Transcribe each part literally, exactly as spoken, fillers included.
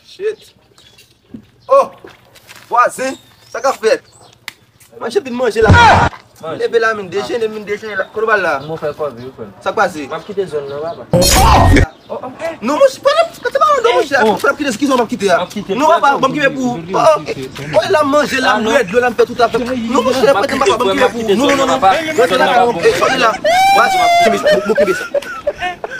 Shit. Oh, vwazen, sa k ap fèt? Manje vin manje la. Leve la, min dejene, min dejene la. Kote w pral la? Mwen fè kòve wi, frè m. Sa k pase? M ap kite zòn nan, papa. Non, monchè, pa nan, pa nan, non, monchè. Fò n ap kite, kizon w ap kite a? M ap kite. Non, papa, ban m kenbe pou ou. Oh, oh, eh, oh, la m manje, la m bwè dlo, la m fè tout afè. Non, monchè, papa, ban m kenbe pou ou. Non, non, non, non. Rete la, eh, sòti la. Mwen kenbe sa.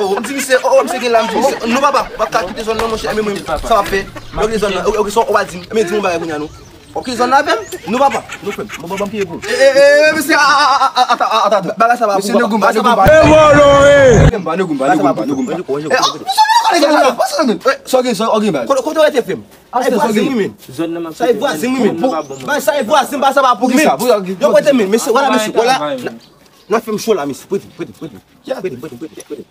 Oh, m di misye, oh, oh, misye gen la, m di misye. Non, papa, m pa ka kite zòn nan, monchè, men mwen, sa w ap fè? Ok, zòn nan, ok, sa w ap di m. Men di m yon bagay kounye a, non. Ok, zòn nan avè m? Non, papa, non, frè m. Bon, bon, bon, piye pou. Eh, eh, eh, mesye, a, a, a, ata, a, ata, ata. Bagay sa pa pou, papa. Mesye, ne goumba, ne goumba. Ne goumba, ne goumba, ne goumba. Eh, oh, sa w gen, sa w gen, baz. Kote, kote w rete, frè m? Sa e vwazen m wi, men. Zòn nan m ap kite. Sa e vwazen m wi, men. Bon, bay, sa e vwazen m, bay sa pa pou, men. Yo prete, men, mesye, wala, mesye, wala. Nan fè m cho la, mesye. Prete, prete, prete. Prete, prete, prete, prete.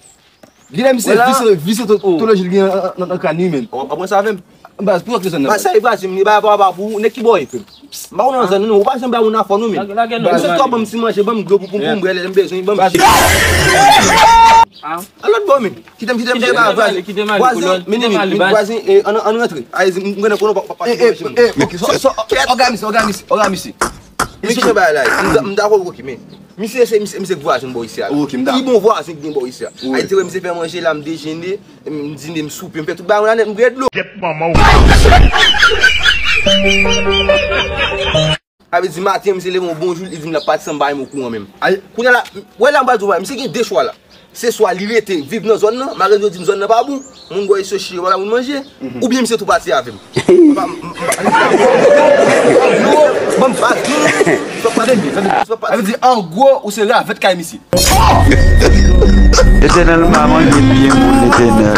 Genlè misye vise, vise to-, toloji l gen nan, nan, nan kràn li, men. W ap pran sa avè m? Baz, pou yo ki zòn nan? Baz, sa e vwazen m, li bay pa, pa pou ou, nèg ki bò e, frè m. M pa konn nan zòn, non, ou pa janm bay moun afò, non, men. Lage, lage, lage. Mesye, to ban m ti manje, ban m dlo pou, pou m bwè, lè m bezwen, ban m. A lòt bò, men. Kite m, kite m, kite m, vwazen, vwazen, men, men, vwazen, eh, ann, ann rantre. Ay, m, m konnen konnen pa, pa, pa, eh, eh, ok, so, so, òganize, òganize, òganize. Men ki jan bagay la ye? M da-, m dakò, ok, men. Misye se, misye, misye k vwazen bò isi a la. Ok, m dakò. Pi bon vwazen ki gen bò isi a. Wi. Ay, te wè misye fè manje la, m dejene, m dine, m soupe, m fè tout bagay mwen la nèt, m bwè dlo. Gèt manman w. Sa vle di maten, misye leve yon bon jou, li di m l ap pati san m pa menm okouran menm. Ay, kounye a la, wè la m pral di w bagay, misye gen de chwa la. Se swa li rete viv nan zòn nan, malgre yo di m zòn nan pa bon, moun bò isi yo chire, pa moun manje, oubyen misye tou pati avè m. M pa, m, m, m, m, ban m baz, non, non, non, fòk pa, fòk pa. Sa vle di, an gwo, ou se ravèt kay misye. Letènèl pa manje byen moun, Letènèl.